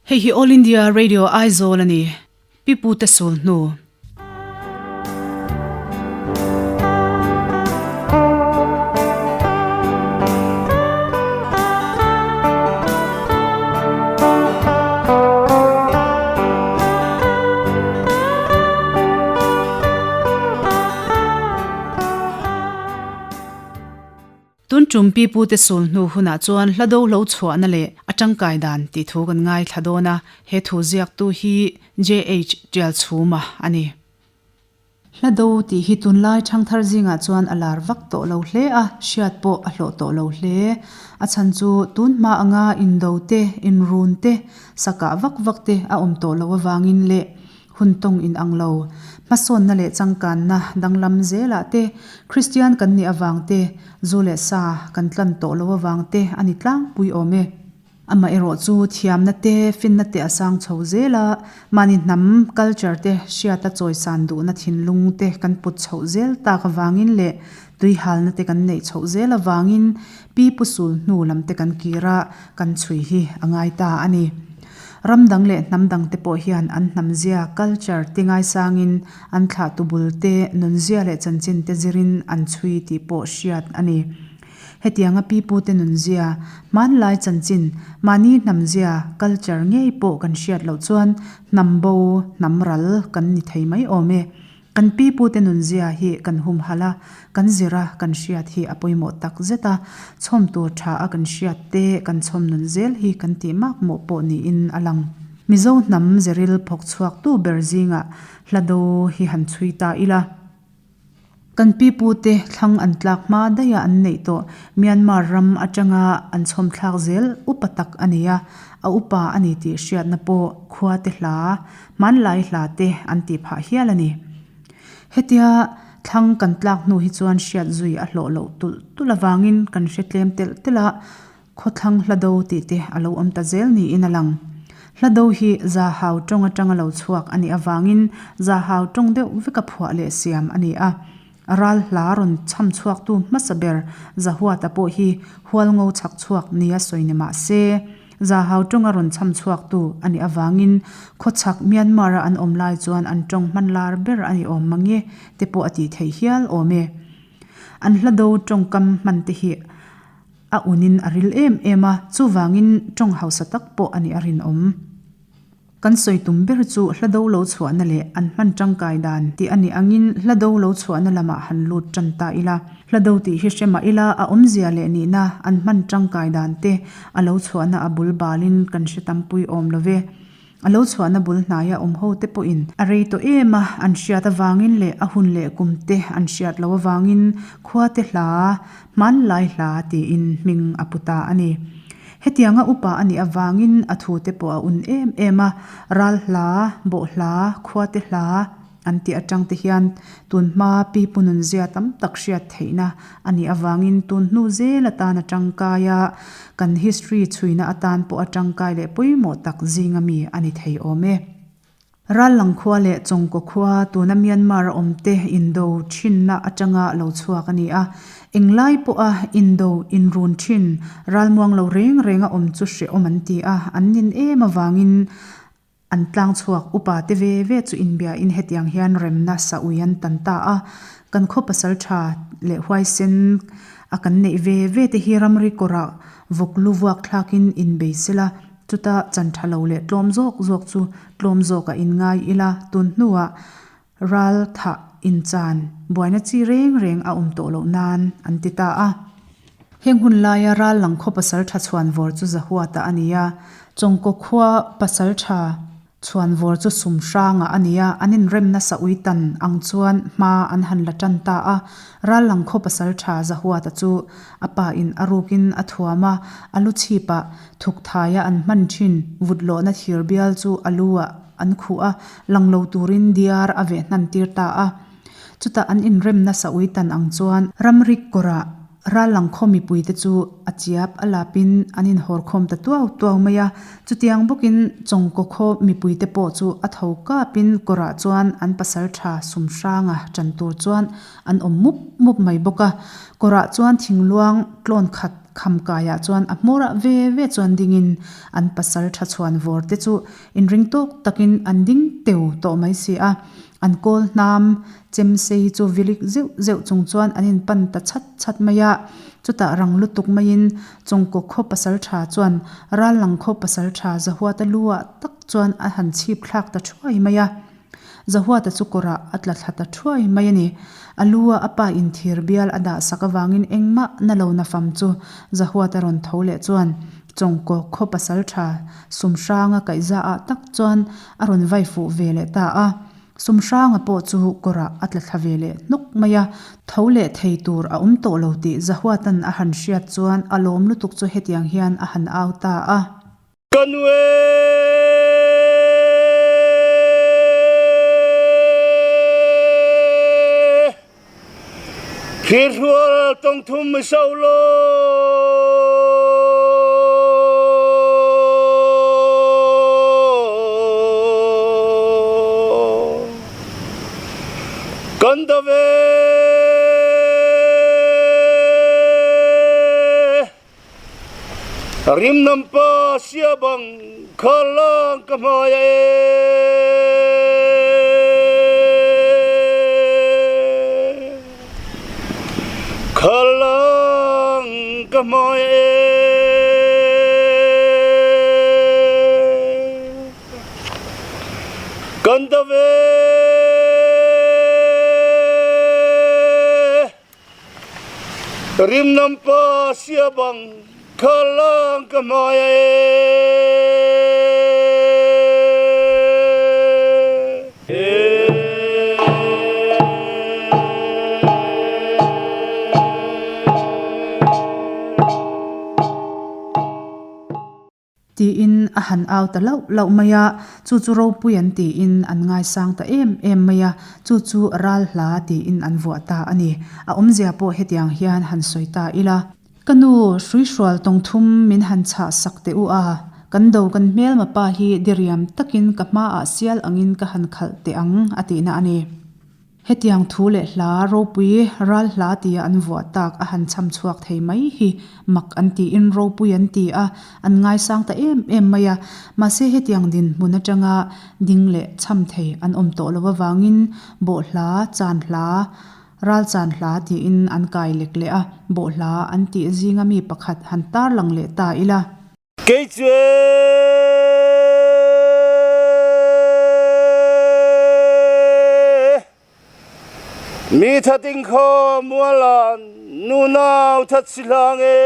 Hei hi All India Radio Aizawl a ni. Pi Pu te sul hnu. Tun tum pi pute sul hnu hunah chuan hla do lo chhuahna leh a tangkai dan tih thu kan ngaithla dawn a, he thu ziaktu hi JH Tialchhuma a ni. Hla do tih hi tunlai thangthar zingah chuan a lar vak tawh lo hle a, hriat pawh a hlawh tawh lo hle. A chhan chu tun hma anga indo te, inrun te, sakah vak vak te a awm tawh loh avangin leh Hun tawng in ang lo. Hmasawnna leh changkanna danglam zelah te, Kristian kan nih avang te, zu leh sa kan tlan tawh lo avang te a ni tlangpui awm e. Amaherawh chu thiamna te, finna te a sang chho zel a, mahni hnam, culture, te hriata chawisan duhna thinlung te kan put chhoh zel tak avangin leh tuihalna te kan neih chhoh zel avangin pi pu sul hnu lam te kan kir a, kan chhui hi a ngai ta a ni. Ram dang leh hnam dang te pawh hian an hnam zia, culture, te ngaisangin an thlahtu bul te, nunzia leh chanchin te zirin an chhui tih pawh hriat a ni. Hetianga pipute nunzia, hmanlai chanchin, mahni hnam zia, culture, ngei pawh kan hriat loh chuan hnam bo, hnam ral kan ni thei mai awm e. Kan pi pute nunzia hi kan humhalh a, kan zir a, kan hriat hi a pawimawh tak zet a, chhawm tur tha a kan hriat te kan chhawm nun zel hi kan tih mak mawh pawh niin a lang. Mizo hnam zeril phawk chhuak tu ber zingah hla do hi han chhui ta ila. Kan pi pute thlang an tlak hma daih a an neih tawh Myanmar ram atanga an chhawm thlak zel upa tak a ni a, a upa a ni tih hriatna pawh khua te hla Hmanlai hla te an tih phah hial a ni. Hetia thlang kan tlak hnu hi chuan hriat zui a hlawh loh tulh tulh avangin kan hre tlem telh telh a, khawthlang hla do tih te a lo awm ta zel niin a lang. Hla do hi Zahau tawng atanga lo chhuak a nih avangin Zahau tawng deuh veka phuah leh siam a ni a. Ral hla rawn chham chhuaktu hmasa ber Zahuata pawh hi Hualngo chhak chhuak nia sawi ni mah se, Zahau tawnga rawn chham chhuaktu a nih avangin khawchhak Myanmar-a an awm lai chuan an tawng hman lar ber a ni awm mang e te pawh a tih theih hial awm e. An hla do tawngkam hman te hi a unin a ril em em a, chuvangin tawng hausa tak pawh a nih a rinawm. Kan sawi tum ber chu hla do lo chhuahna leh an hman tangkai dan tih a nih angin hla do lo chhuahna lamah han lut tan ta ila. Hla do tih hi hre mah ila a awmzia leh nihna an hman tangkai dan te a lo chhuahna a bul balin kan hre tampui awm lo ve. A lo chhuahna bul hnaia awm ho te pawhin a rei tawh em a, an hriat avangin leh a hun leh kum te an hriat loh avangin khua te hla, hmanlai hla tiin hming a pu ta a ni. Hetianga upa a nih avangin a thute pawh a un em em a, ral hla, bawh hla, khuate hla an tih atang te hian tun hma pi pu nunzia tam tak hriat theihna a nih avangin tun hnu zel atan a tangkai a, kan history chhuina atan pawh a tangkai leh pawimawh tak zinga mi a ni thei awm e. Rallang khua leh Chawngkaw khua tuna Myanmar a awmte indo thinna atanga lo chhuak a ni a. Englai pawha indo inrun thin ralmuang lo reng reng a awm chu hrehawm an ti a, an nin em avangin an tlang chhuak upa te ve ve chu inbiain hetiang hian remna saui an tan ta a. Kan khaw pasal tha leh huaisen a kan neih ve ve te hi ramri kawrah vawk lu vuak thlakin inbei sela, Chuta chan tha lo leh tlawm zawk zawk chu tlawm zawk a inngai ila, tun hnuah ral thah inchan buaina chi reng reng a awm tawh loh nan an ti ta a. Heng hun laia ral lang khaw pasal tha chhuanvawr chu Zahuata a ni a, Chawngkaw khua pasal tha Chhuanvawr chu sum hrangah a ni a, an inrem nasa ui tan ang chuan hma an han la tan ta a. Rallang khaw pasal tha Zahuata chu a pa in a rukin a thuam a, a lu chhipah thuk thaia an hman thin vut lawhna thir bial chu a lu ah an khuh a, lang lo turin diar a veh hnan tir ta a. Chutah an inrem nasa ui tan ang chuan ramri kawrah Rallang khaw mipuite chu a chiap a lapin an inhawrkhawm ta tuau tuau mai a, chutiang bawkin Chawngkaw khaw mipuite pawh chu a tho kapin kawrah chuan an pasal tha sum hranga tan tur chuan an awm mup mup mai bawk a. Kawrah chuan thingluang tlawn khat. Kham kaiah chuan a hmawrah ve ve chuan dingin an pasal tha chhuan vawr te chu inring tawk takin an ding teu tawh mai si a. An kawl hnam chem sei chu vilik zeuh zeuh chung chuan an inpan ta chhat chhat mai a. Chutah rang lutuk maiin Chawngkaw khaw pasal tha chuan Rallang khaw pasal tha Zahuata lu ah tak chuan a han chhip thlak ta thuai mai a. Zahuata chu kawrah a tla thla ta thuai mai a ni. A lu a a pa in thir bial a dah sak avangin engmah na lo na fam chu Zahuata rawn tho leh chuan Chawngkaw khaw pasal tha Sumhranga kaihza ah tak chuan a rawn vai fuh ve leh ta a. Sumhranga pawh chu kawrah a tla thla ve leh hnawk mai a, tho leh thei tur a awm tawh lo tih Zahuatan a han hriat chuan a lawm lutuk chu hetiang hian a han au ta a. Ka nu e! Thirhrual tawngthum i so law. Kan da ve. Rimnam pa sia bang khalang ka hmai e. Khalang ka hmai e. Kan da ve. Rimnam pa sia bang khalang ka hmai e. Tiin a han au ta lauh lauh mai a, chu chu ropui an tiin an ngaisang ta em em mai a, chu chu ral hla tiin an vuah ta a ni. A awmzia pawh hetiang hian han sawi ta ila. Ka nu, hruihrual tawngthum min han chhah sak teh u a, kan do kan hmelma pa hi diriam takin ka hmaah sial angin ka han khalh teh ang a tihna a ni. Hetiang thu leh hla ropui ral hla tia an vuah tak a han cham chhuak thei mai hi mak an tiin ropui an ti a, an ngaisang ta em em mai a. Mahse hetiang dinhmun atanga ding leh cham thei an awm tawh lo avangin bawhhla, chan hla, ral chan hla tiin an kai lek leh a, bawhhla an tih zinga mi pakhat han tarlang leh ta ila. Kei cu mi thating kho mualan nunau that si hlang e.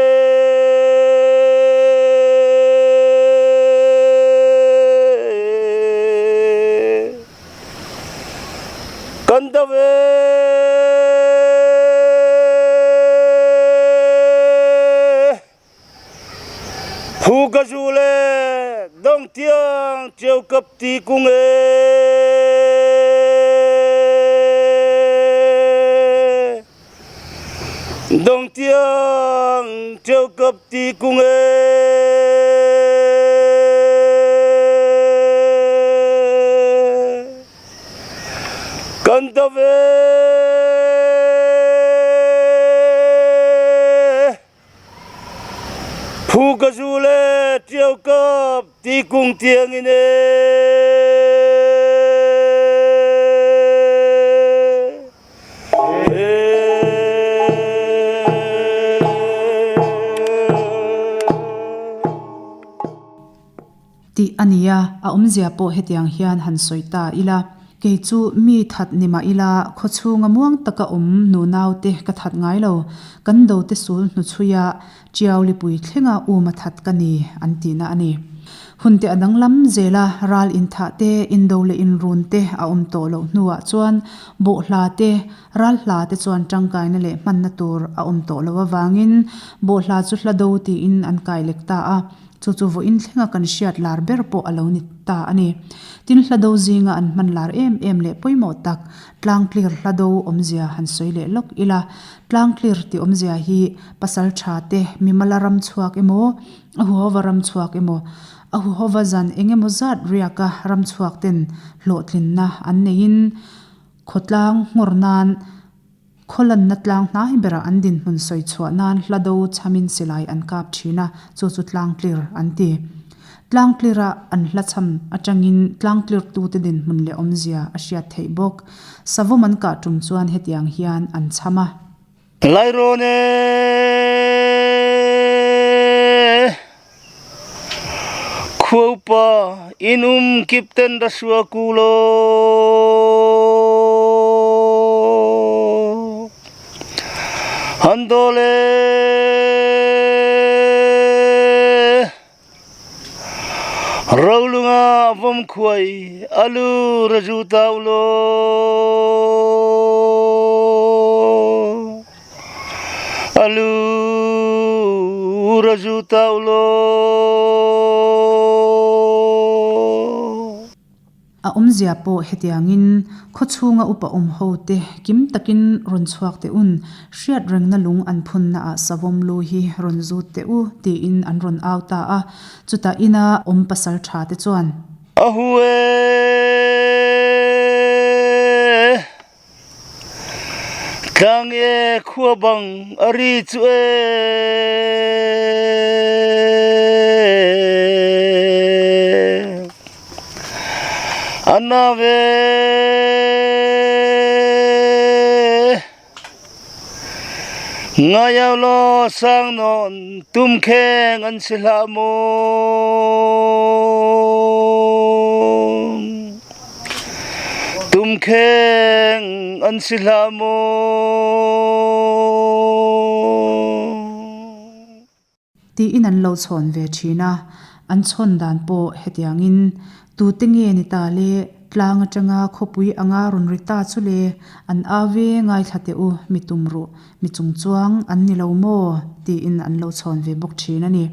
Kan do e. Phu ka zu le dong tiang ṭio kap ti kung e. Dong tiang ṭio kap ti kung e. Kan do ve. Phu ka zu le ṭio kap ti kung tiang in e. Tih a ni a, a awmzia pawh hetiang hian han sawi ta ila, Kei chu mi that ni mah ila, khawchhunga muang taka awm nunaute ka that ngai lo, kan dote sul hnuchhuia Tiau lipui thlenga um a that ka ni, an tihna a ni. Hunte a danglam zel a, ral inthah te, indo leh inrun te a awm tawh loh hnuah chuan bawhhla te, ral hla te chuan tangkaina leh hmanna tur a awm tawh loh avangin bawhhla chu hla do tiin an kai lek ta a. Chu chu vawiin thlenga kan hriat lar ber pawh a lo ni ta a ni. Tin, hla do zinga an hman lar em em leh pawimawh tak, tlangtlir hla do awmzia han sawi leh lawk ila. Tlangtlir tih awmzia hi pasal tha te, mimala ram chhuak emaw, a huhova ram chhuak emaw, a huhova zan eng emaw zat riaka ram chhuak ten hlawhtlinna an neiin khawtlang nghawr nan. Khawlanna tlang hnai berah an dinhmun sawi chhuah nan hla do chhamin silai an kap thin a, chu chu tlang tlir an ti. Tlang tlira an hla chham atangin tlang tlirtute dinhmun leh awmzia a hriat theih bawk. Savawm an kah tum chuan hetiang hian an chham a. Lairawn e! Khuaupa in um kip ten ra sua ku law. Han dawl e! Rolung ah vomkhuai a lu ra zu tau law. A lu ra zu tau law. A awmzia pawh hetiangin khawchhunga upa awm ho te kim takin rawn chhuak teh un, hriat rengna lung an phunna ah savawm lu hi rawn zut teh u tiin an rawn au ta a, chutah ina awm pasal tha te chuan. A hu e! Tlang e khua bang a ri chu e. A na ve. Ngai au law sang nawn tum kheng an si hlah maw. Tumkheng an si hlah maw? Tiin an lo chhawn ve thin a, an chhawn dan pawh hetiangin, Tute nge ni ta le, tlang atanga khawpui anga rawn ri ta chu le, an au ve ngaithla teh u, mi tum ruh, mi chungchuang an ni lo maw? tiin an lo chhawn ve bawk thin a ni.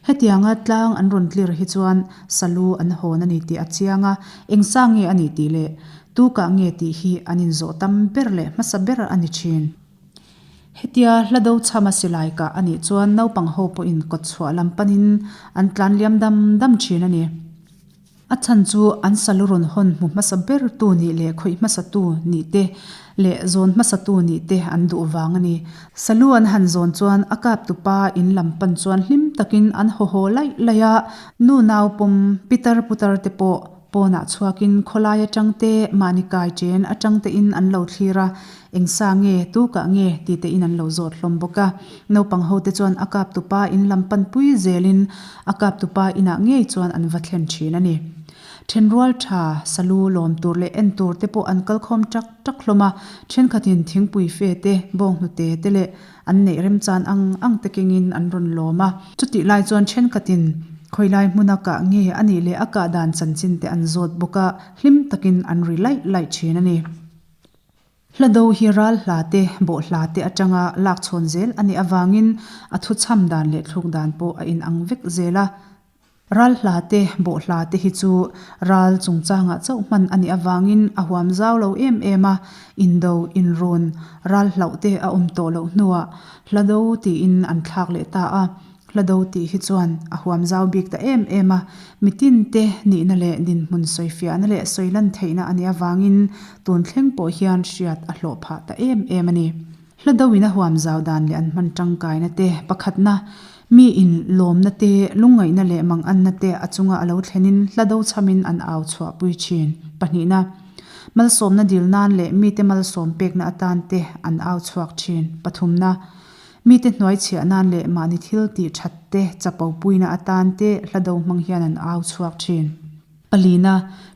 Hetianga tlang an rawn tlir hi chuan Salu an hawn a ni tih a chiang a, eng sa nge a nih tih leh tu kah nge tih hi an inzawh tam ber leh hmasa ber a ni thin. Hetia hla do chhama silai kah a nih chuan naupang ho pawhin kawt chhuah lam panin an tlan liam dam dam thin a ni. A chhan chu an salu rawn hawn hmu hmasa ber tu nih leh khawih hmasa tu nih te leh zawn hmasa tu nih te an duh vang a ni. Salu an han zawn chuan a kap tupa in lam pan chuan hlim takin an haw haw laih laih a, nu nau pawm pitar putar te pawh pawnah chhuakin khawlai atang te mahni kai chen atang te in an lo thlir a, eng sa nge tu kah nge ti te in an lo zawt hlawm bawk a. Naupang ho te chuan a kap tupa in lam pan pui zelin a kap tupa inah ngei chuan an va thlen thin a ni. Thenrual tha, salu lawm tur leh en tur te pawh an kal khawm tak tak hlawm a, thenkhatin thingpui fe te, bawnghnute te leh an neih remchan ang ang te kengin an rawn lawm a. Chutih lai chuan thenkhatin khawilai hmuna kah nge a nih leh a kah dan chanchin te an zawt bawk a, hlim takin an ri laih laih thin a ni. Hla do hi ral hla te, bawh hla te atanga lak chhawn zel a nih avangin a thuchham dan leh thluk dan pawh a inang vek zel a. Ral hla te, bawh hla te hi chu ral chungchangah chauh hman a nih avangin a huam zau lo em em a, indo, inrun, ral hlauh te a awm tawh loh hnuah hla do tiin an thlak leh ta a. Hla do tih hi chuan a huam zau bik ta em em a, mitin te nihna leh dinhmun sawifiahna leh sawilan theihna a nih avangin tun thleng pawh hian hriat a hlawh phah ta em em a ni. Hla do in a huam zau dan leh an hman tangkaina te pakhatna, mi in lawmna te, lungngaihna leh manganna te a chunga a lo thlenin hla do chhamin an au chhuahpui thin. Pahnihna, malsawmna dil nan leh mite malsawm pekna atan te an au chhuak thin. Pathumna, mite hnuai chhiah nan leh mahni thil tih that te chapo puina atan te hla do hmang hian an au chhuak thin. Palina,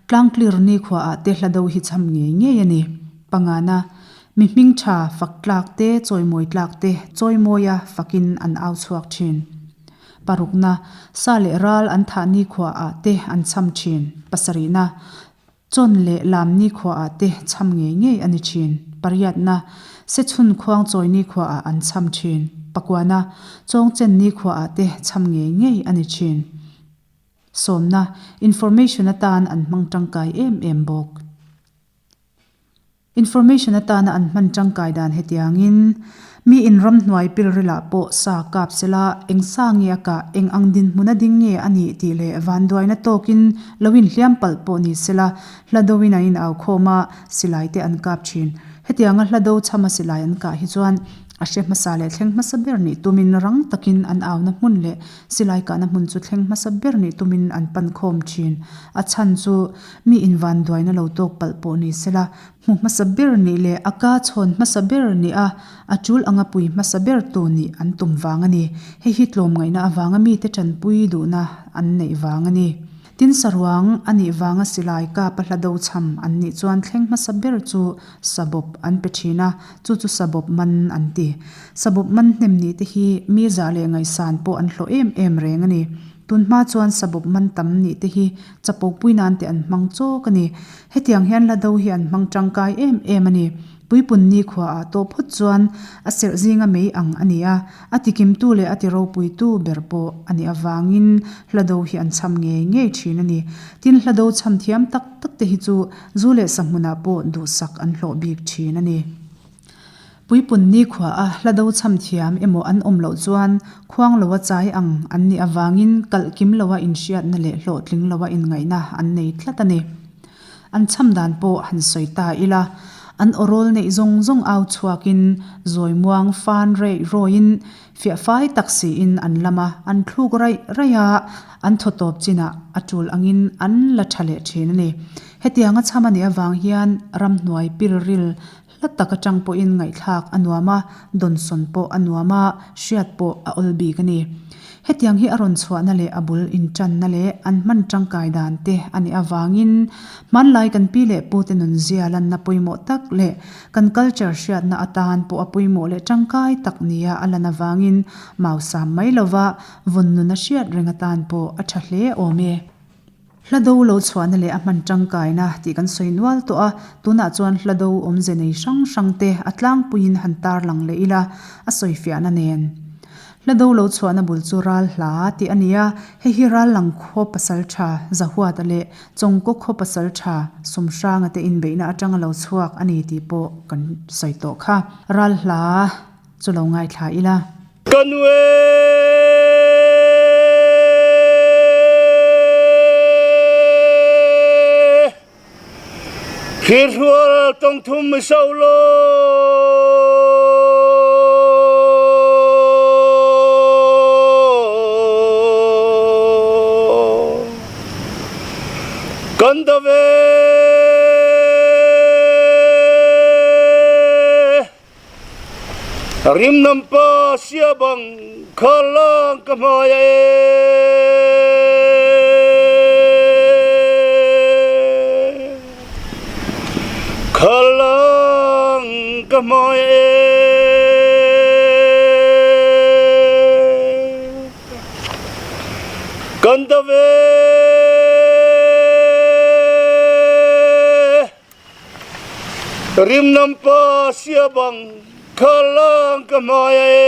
Tlangtlir nikhua ah te hla do hi cham ngei ngei a ni. Pangana, Mi hming tha fak tlak te, chawimawi tlak te, chawimawia fakin an au chhuak thin. Parukna, Sa leh ral an thah nikhua ah te an cham thin. Pasarihna, Chawn leh lam nikhua ah te cham ngei ngei a ni thin. Pariatna, Sechhun khuang chawi nikhua ah an cham thin. Pakuana, Chawngchen nikhua ah te cham ngei ngei a ni thin. Sawmna, Information atan an hmang tangkai em em bawk. Information atana an hman tangkai dan hetiangin, mi in ramhnuai pilrilah pawh sa kap sela, eng sa nge a kah, eng ang dinhmun a ding nge a nih tih leh vanduaina tawkin lo inhliam palh pawh ni sela, hla doin an inau khawm a, silai te an kap thin. Hetianga hla do chhama silai an kah hi chuan a hre hmasa leh thleng hmasa ber nih tumin rang takin an auna hmun leh silai kahna hmun chu thleng hmasa ber nih tumin an pan khawm thin. A chhan chu mi invanduaina lo tawk palh pawh ni sela, hmu hmasa ber nih leh a ka chhawn hmasa ber nih a, a tul anga pui hmasa ber tu nih an tum vang a ni. Hei hi tlawmngaihna avanga mite tanpui duhna an neih vang a ni. Tin saruang a nih vanga silai kap a hla do chham an nih chuan thleng hmasa ber chu sabawp an pe thin a, chu chu sabawp man an ti. Sabawp man hnem nih te hi mi zah leh ngaihsan pawh an hlawh em em reng a ni. Tun hma chuan sabawp man tam nih te hi chapopui nan te an hmang chawk a ni. Hetiang hian hla do hi an hmang tangkai em em a ni. Puipun nikhua ah tawh phawt chuan a serh zinga mei ang a ni a, a tikimtu leh a ti ropuitu ber pawh a nih avangin hla do hi an chham ngei ngei thin a ni. Tin, hla do chham thiam tak tak te hi chu zu leh sahmunah pawh duhsak an hlawh bik thin a ni. Puipun nikhua a hla do chham thiam emaw an awm loh chuan khuang loa chai ang an nih avangin kalh kim loa inhriatna leh hlawhtling loa inngaihna an nei tlat a ni. An chham dan pawh han sawi ta ila, an awrawl neih zawng zawng au chhuakin zawi muang fan reih rawiin fiah fai tak siin an lam a, an thluk raih raih a, an thaw tawp chinah a tul angin an la tha leh thin a ni. Hetianga chham a nih avang hian ramhnuai pilril hla tak atang pawhin ngaihthlak a nuam a, dawnsawn pawh a nuam a, hriat pawh a awl bik a ni. Hetiang hi a rawn chhuahna leh a bul intanna leh an hman tangkai dan te a nih avangin hmanlai kan pi leh pute nunzia lanna pawimawh tak leh kan culture hriatna atan pawh a pawimawh leh tangkai tak nia a lan avangin mausam mai lova vawn nun a hriat reng atan pawh a tha hle awm e. Hla do lo chhuahna leh a hman tangkaina tih kan sawi nual tawh a, tunah chuan hla do awmze nei hrang hrang te a tlangpuiin han tarlang leh ila a sawifiahna nen. Hla do lo chhuahna bul chu ral hla tih a ni a, hei hi ral lang khaw pasal tha Zahuata leh Chawngkaw khaw pasal tha Sumhranga te inbeihna atanga lo chhuak a ni tih pawh kan sawi tawh kha. Ral hla chu lo ngaithla ila. Ka nu e! Thirhrual tawngthum i so law. Kan dave! Rimnam pa sia bang khalang ka hmai e. Khalang ka hmai e. Kan dave. Rimnam pa sia bang khalang ka hmai e.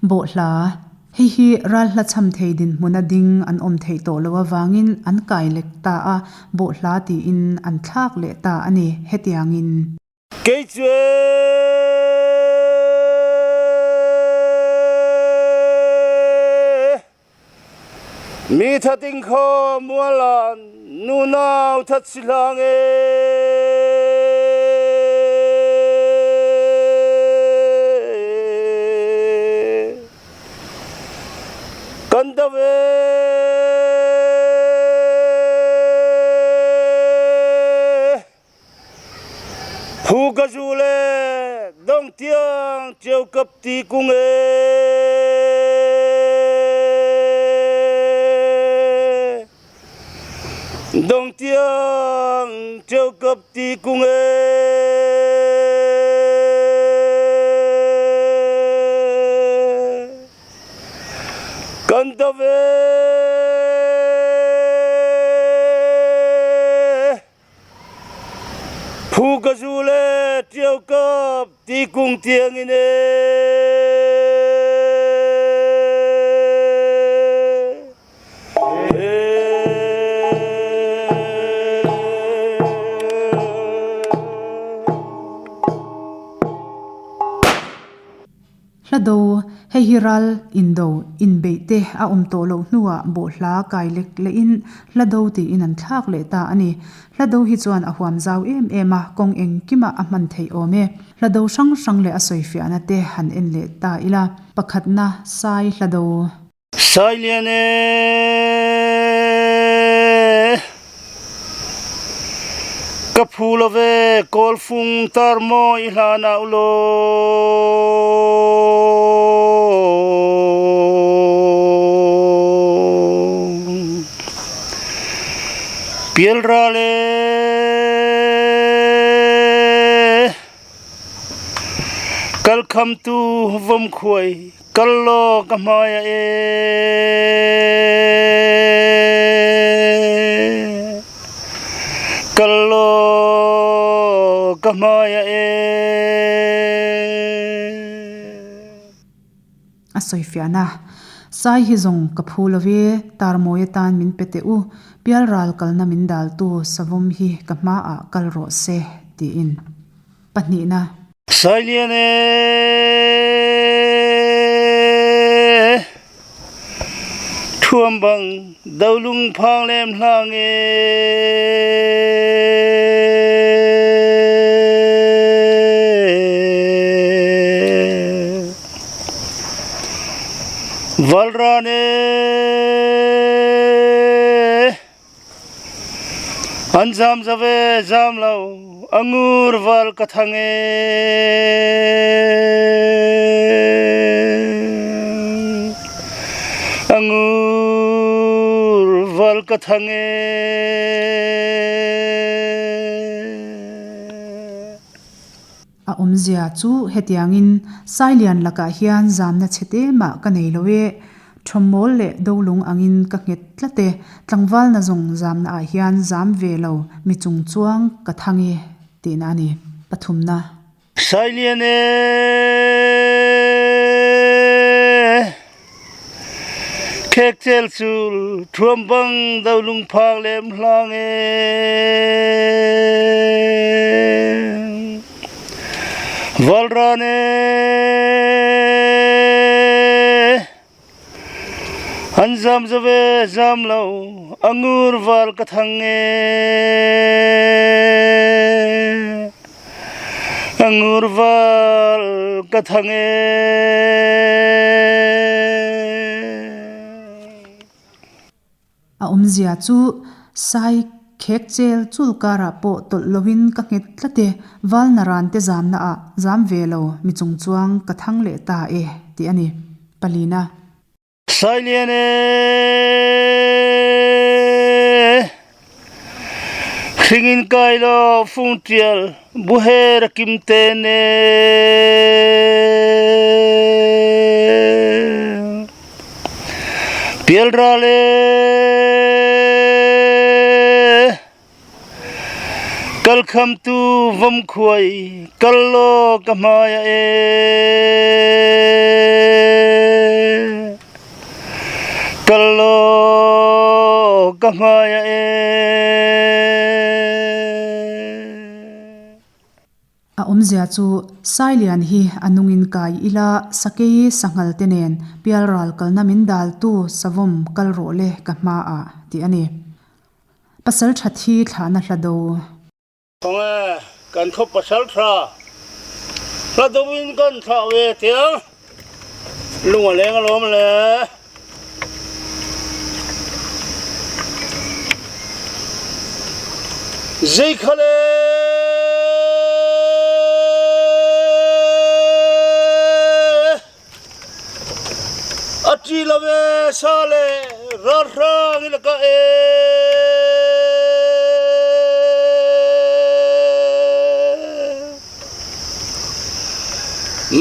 Bawhhla, Hei hi ral hla chham thei dinhmuna ding an awm theih tawh loh avangin an kai lek ta a, bawhhla tiin an thlak leh ta a ni, hetiangin. Kei chu e! Mi thating khaw mualan nunau that si hlang e. Kan dam e. Phu ka zu le dong tiang ṭio kap ti kung e. Dong tiang ṭio kap ti kung e. Kan ta ve. Phu ka zu le ṭio kap ti kung tiang in e. Hlado, Hei hi ral, indo, inbeih te a awm tawh loh hnuah bawhhla kai lek lehin hlado tiin an thlak leh ta a ni. Hlado hi chuan a huam zau em em a, kawng engkimah a hman theih awm e. Hlado hrang hrang leh a sawifiahna te han en leh ta ila. Pakhatna, Sai hlado. Sailian e, ka phu lo ve, Kawlfung tar maw i hlan ah u law. Pialral e, kal khamtu vomkhuai. Kal law ka hmai ah e. Kal law ka hmai ah e. A sawifiahna, Sai hi zawng ka phu lo e, tarmawi atan min pe teh u, pialral kalna min daltu savawm hi ka hmaah kal rawh se, tiin. Pahnihna. Sailian e, Thuam bang dolung phang lem hlang e. Valran e. An zam zave zam lo angur val ka thang e. Angur val ka thang e. A awmzia chu hetiangin Sailian lakah hian zamna chhe te mah ka nei lo e, Thawmmawl leh Dolung angin ka nghet tlat e, tlangval na zawng zamna ah hian zam ve lo mi chung chuang ka thang e tihna a ni. Pathumna. Sailian e, Khek cel cul thuam bang dolung phang lem hlang e. Valran e, An zam zave zam lo angur val ka thang e. Angur val ka thang e. A awmzia chu sai khek chel chul karah pawh tawlh loin ka nghet tlat e, val naran te zamna ah zam ve lo mi chung chuang ka thang leh ta e tih a ni. Palina. Sailian e, hringin kai law fung tial buher a kim ten e. Pialral e, kal khamtu vomkhuai kal law ka hmai ah e. Kal law ka hmai ah e. A awmzia chu Sailian hi a nungin kai ila sakei sanghal te nen pialral kalna min daltu savawm kal rawh le ka hmaah tih a ni. Pasal tha thi thlahna hla do. Khawnge kan khaw pasal tha hla do in kan thlah ve tiang lung a leng alawm le. Zei kha le a ṭi lo e sa le ralhrang i lakah e.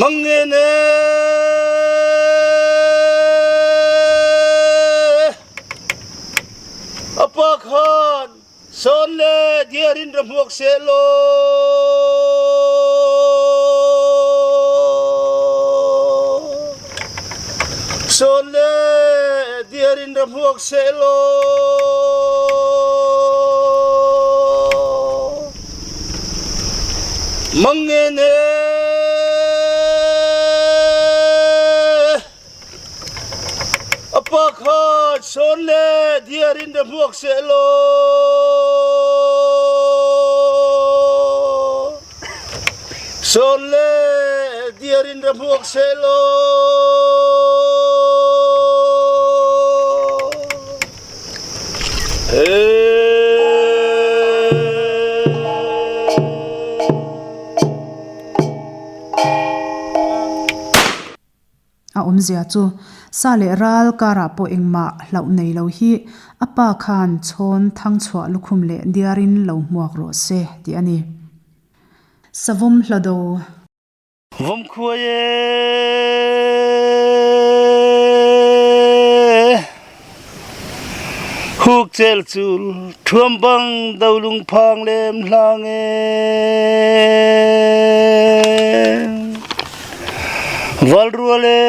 Mangngen e a pa khan sawn le diar in ra hmuak seh law. Sawn le diar in ra hmuak seh law. Mangngen e. Sawn le diarin ra hmuak seh law. Sawn le diarin ra hmuak seh law. A awmzia chu sa leh ral karah pawh engmah hlauh nei lo hi a pa khan chhawn thangchhuah lukhum leh diarin lo hmuak rawh se tih a ni. Savawm hlado. Vawmkhuai e, huk cel cul thuam bang do lungphang lem hlang e. Valrual e,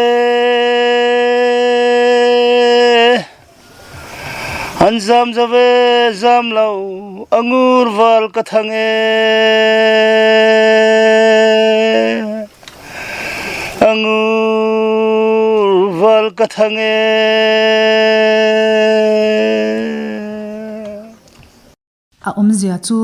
an zam zo ve zam lo a ngur val ka thang e. A ngur val ka thang e. A awmzia chu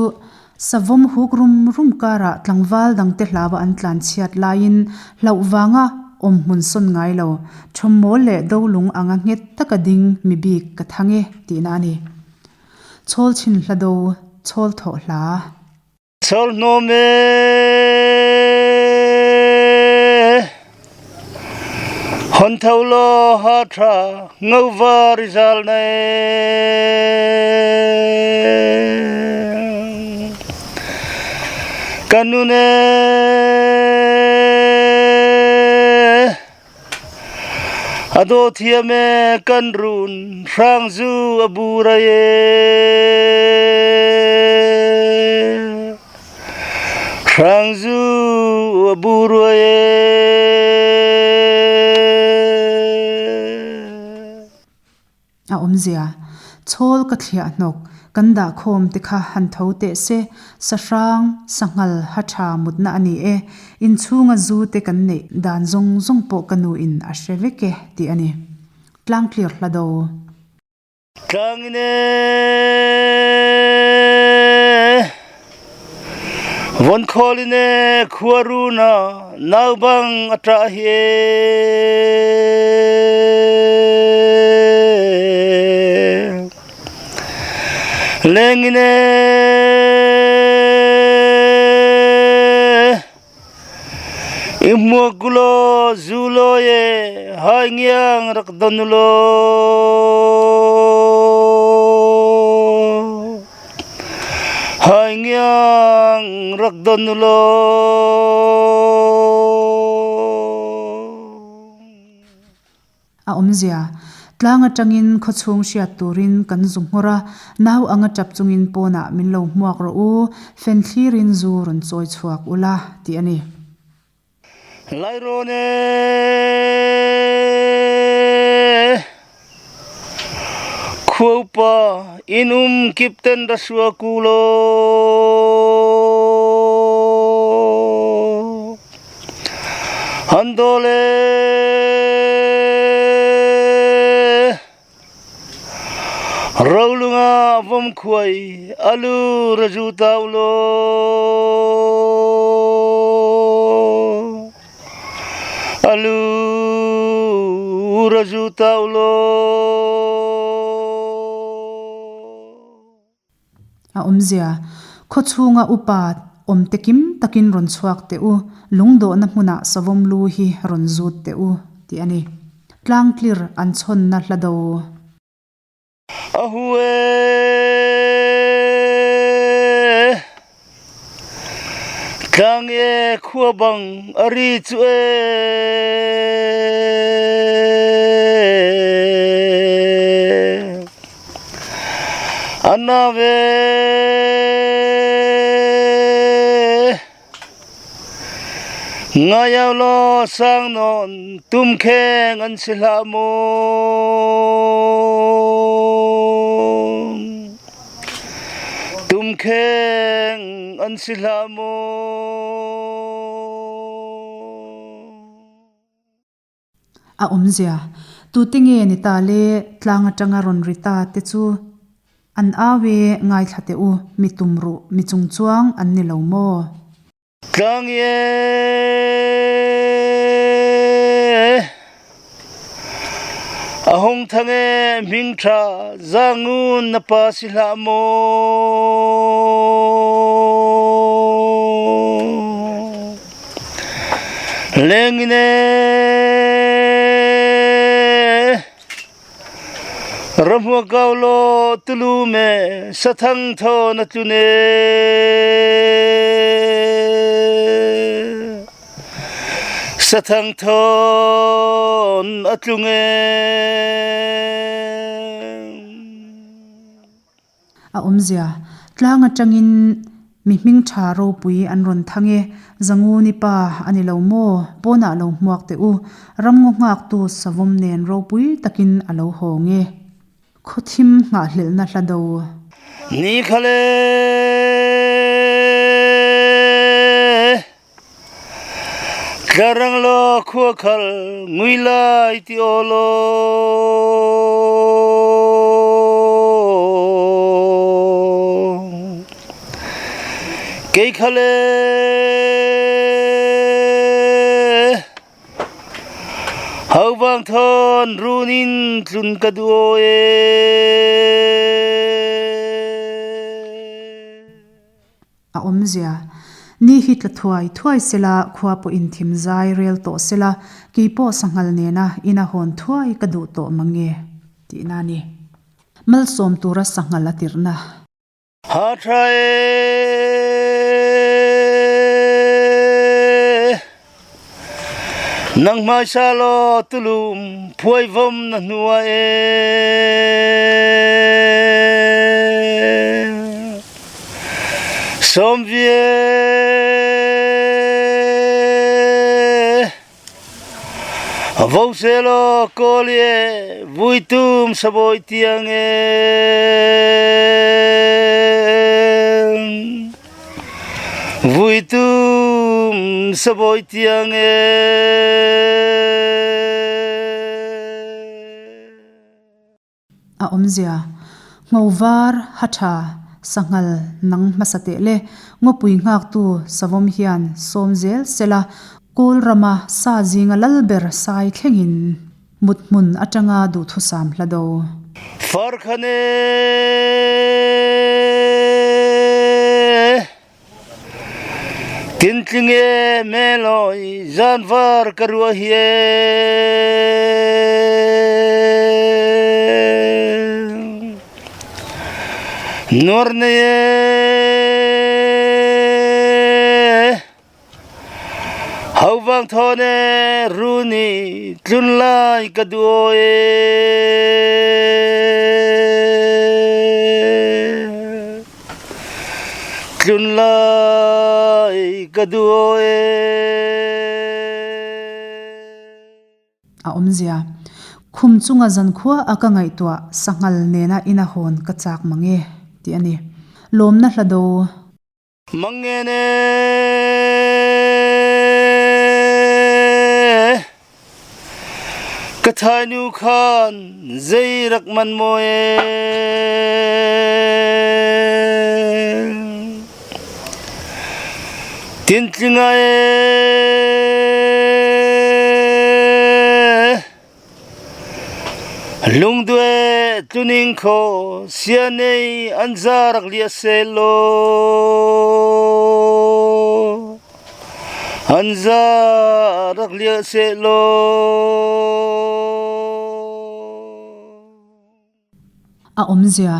savawm huk rum rum karah tlangval dangte hlaua an tlanchhiat laiin hlauh vanga awm hmun sawn ngai lo, thawmmawl leh dolung anga nghet taka ding mi bik ka thang e tihna a ni. Chhawl chhin hla do, chhawl thawh hla. Chhawl hnawm e, hawn tho law ha tha ngo var i zal na e. Ka nun e, A daw thiam e kan run hrang zu a burai e. Hrang zu a burai e. A awmzia, Chhawl ka thliah hnawk, kan dah khawm te kha han tho teh se, sahrang, sanghal ha tha mutna a ni e, inchhunga zu te kan neih dan zawng zawng pawh ka nu in a hre vek e tih a ni. Tlangtlir hla do. Tlangin e, vawn khawlin e, khuaruna naubang a ṭah hi e. Lengin e, I hmuak u law, zu law e, hai ngiang rak don u law. Hai ngiang rak don u law. A awmzia, Tlang atangin khawchhung hriat turin kan zu nghawr a, nau anga tap chungin pawnah min lo hmuak rawh u, fen thlirin zu rawn chawi chhuak ula, tih a ni. Lairawn e, khua upa inn um kip ten ra sua ku law. An dawl e, rolung ah vomkhuai a lu ra zu ta u law. A lu ra zu ta u law. A awmzia, Khawchhunga upa awmte kim takin rawn chhuak teh u, lungdawhna hmunah savawm lu hi rawn zut teh u, tih a ni. Tlangtlir an chhawnna hla do. A hu e, tlang e khua bang a ri chu e. A na ve. Ngai au law sang nawn tumkheng an si hlah maw? Tumkheng an si hlah maw? A awmzia, Tute nge ni ta le tlang atanga rawn ri ta te chu an au e ngaithla teh u, mi tum ruh, mi chungchuang an ni lo maw? Tlang e a hung thang e hming tha zangun na pa si hlah maw? Lengin e ramhua kau law tulu me sathang thaw na tlun e sathang thawn a tlung e. A awmzia, Tlang atangin mi hming tha ropui an rawn thang e, Zanguni pa a ni lo maw? Pawnah lo hmuak teh u, ramngaw nghaktu savawm nen ropui takin a lo hawng e. Khawthim nghahhlelhna hla do. Ni kha le. Tlarang law khua khal ngui lai ti aw law. Kei kha le Hauvang thawn run in tlun ka duh aw e. A awmzia, Ni hi tla thuai thuai sela, khua pawhin thim zai rel tawh sela, kei pawh sanghal nena ina hawn thuai ka duh tawh mang e, tihna a ni. Malsawm tura sanghal a tirhna. Ha tha e, nang hmaisa law tulum phuaivom na hnua e. Sawmvie vo selaw kawl i vuitum sabawi tiang e vuitum sabawi tiang e. A awmzia, Ngho var, ha tha, sanghal nang hmasa teh le, ngawpui nghaktu savawm hian sawm zel sela, Kawl rama sa zinga lal ber sai thlengin mut hmun atanga duhthusam hla do. Farkhane. Tintling e melawi zanvar ka ruah hi e. Nuar nei e. Hauvang thawn e runi tlun lai ka duh e. Tlun lai ka duh e. A awmzia, Khum chunga zankhua a ka ngaihtuah sanghal nena ina hawn ka chak mang e, tih a ni. Lawmna hla do. Mangene ka thainu khan zei rak man maw e Tintlinga e Lungdue tluning kho sianei an za rak liah sehlaw an za rak liah sehlaw. A awmzia,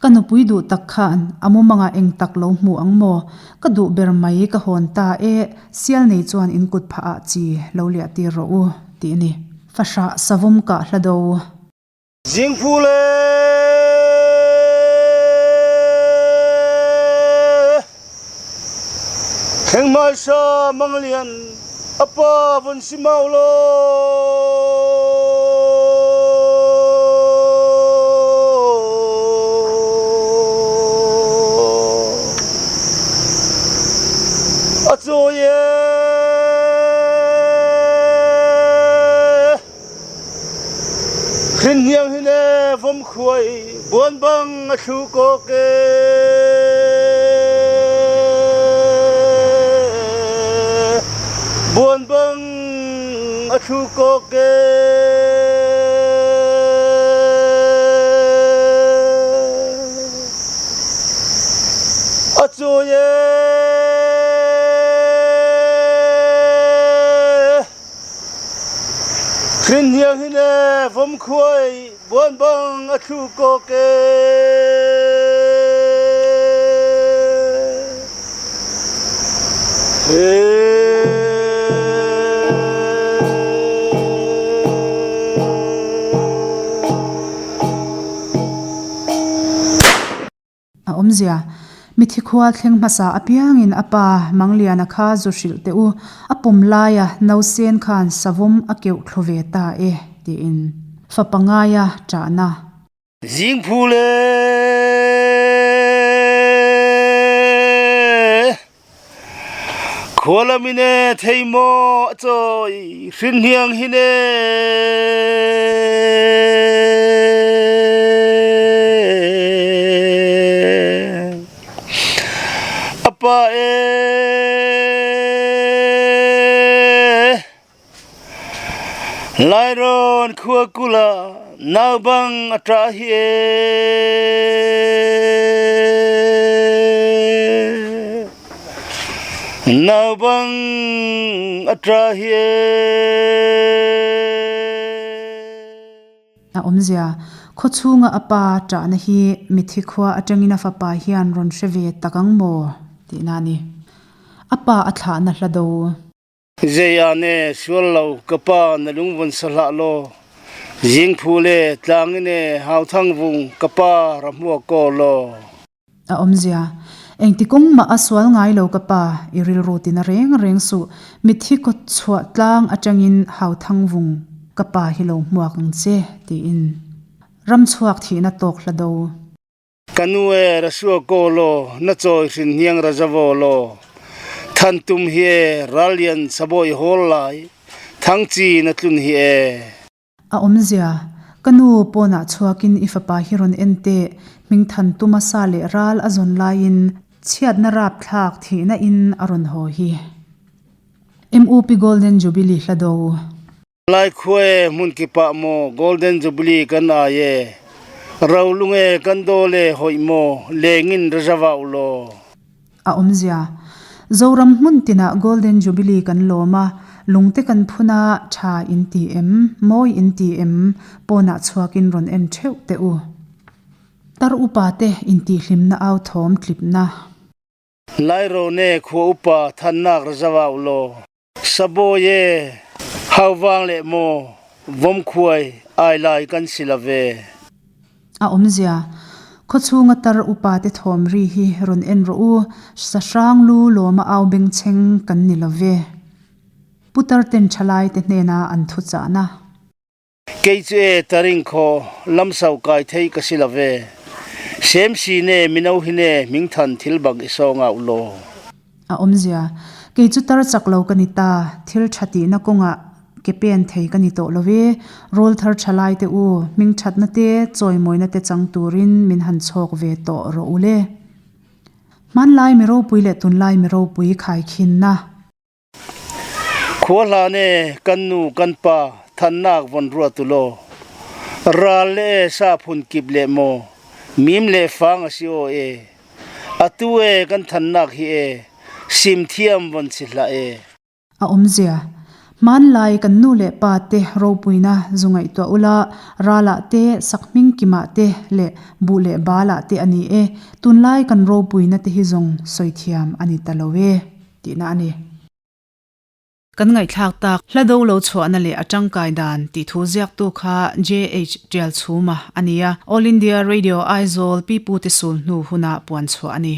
Ka nupui duh tak khan a mumangah eng tak lo hmu ang maw? Ka duh ber mai ka hawn ta e, sial nei chuan in kut phah ah chi lo liah tir rawh u, tih a ni. Fahrah savawm kah hla do. Zingphu le Thleng hmaisa Manglian a pa vun si mau law. A cawi e. Hrinhniang hi ne vawmkhuai buan bang a thlu kawk e. Buan bang a thlu kawk e. A cawi e. Hrinhniang hi ne vawmkhuai buan bang a thlu kawk e. A awmzia, Mithi khua thleng hmasa apiangin a pa Mangliana kha zu hrilh teh u, a pawm laia nausen khan savawm a keuh thlu ve ta e, tiin fa pangaia ṭahna. Zingphul e, khua lamin e thei maw a cawi hrinhniang hin e. A pa e, Lairawn khua kul ah nau bang a ṭah hi e. Nau bang a ṭah hi e. A awmzia, Khawchhunga a pa ṭahna hi mithi khua aṭangin a fapa hian rawn hre ve tak ang maw? tihna a ni. A pa a thlahna hla do. Zei ah ne sual lo ka pa na lungvun sa hlah law zingphu le tlang in e hauthang vung ka pa ra hmuak ko law. A awmzia, Engti kawng mah a sual ngai lo ka pa, i rilru tina reng reng suh, mitthi kawt chhuah tlang atangin hauthang vung ka pa hi lo hmuak ang che, tiin ramchhuak thihna tawk hla do. Ka nu e, ra sua ko law, na cawi hrin hniang ra zavo law, than tum hi e, rallian sabawi hawl lai, thangci na tlun hi e. A awmzia, Ka nu, pawnah chhuakin i fapa hi rawn en teh, hming than tuma sa leh ral a zawn laiin chhiatna rapthlak thihna in a rawn haw hi. MUP Golden Jubilee hla do. Lai khua e hmunkip ah maw Golden Jubilee kan ai e, rolung e kan dawl e hoih maw leng in ra za vau law. A awmzia, Zoram hmun tinah Golden Jubilee kan lawm a, lungte kan phun a, tha in ti em, mawi in ti em, pawnah chhuakin rawn en theuh teh u. Tar upa te intihhlimna au thawm tlipna. Lairawn e khua upa thannak ra za vau law. Sabawi e, hauvang le maw vawmkhuai ai lai kan si lo ve. A awmzia, Khawchhunga tar upa te thawm ri hi rawn en rawh u, sahrang lu lawma au bengchheng kan ni lo ve. Putar ten thalai te hnena an thuchahna. Kei cu e taring khaw lamsau kai thei ka si lo ve. Semsi ne mino hi ne hmingthan thil bang i sawng au law. A awmzia, Kei cu tar chak lo ka ni ta, thil tha tihna kawngah ke pen thei ka ni tawh lo e, rawl thar tha lai te u, hmingthatna te, chawimawina te chang turin min han chhawk ve tawh rawh u le. Hmanlai mi ropui leh tunlai mi ropui khaikhinna. Khua hlan e kan nu kan pa thannak von ruat u law ral le e sa phun kip le maw mim le fang a si aw e atu e kan thannak hi e sim thiam von si hlah e. A awmzia, Hmanlai kan nu leh pa te ropuina zu ngaihtuah ula, ralah te, sakhming kimah te leh buh leh balah te a ni e, tunlai kan ropuina te hi zawng sawi thiam a ni ta lo e. Tihna a ni. Kan ngaihthlak tak, hla do lo chhuahna leh a tangkai dan tih thu ziaktu kha JH Tialchhuma a ni a, All India Radio Aizawl pipute sul hnu huna puan chhuah a ni.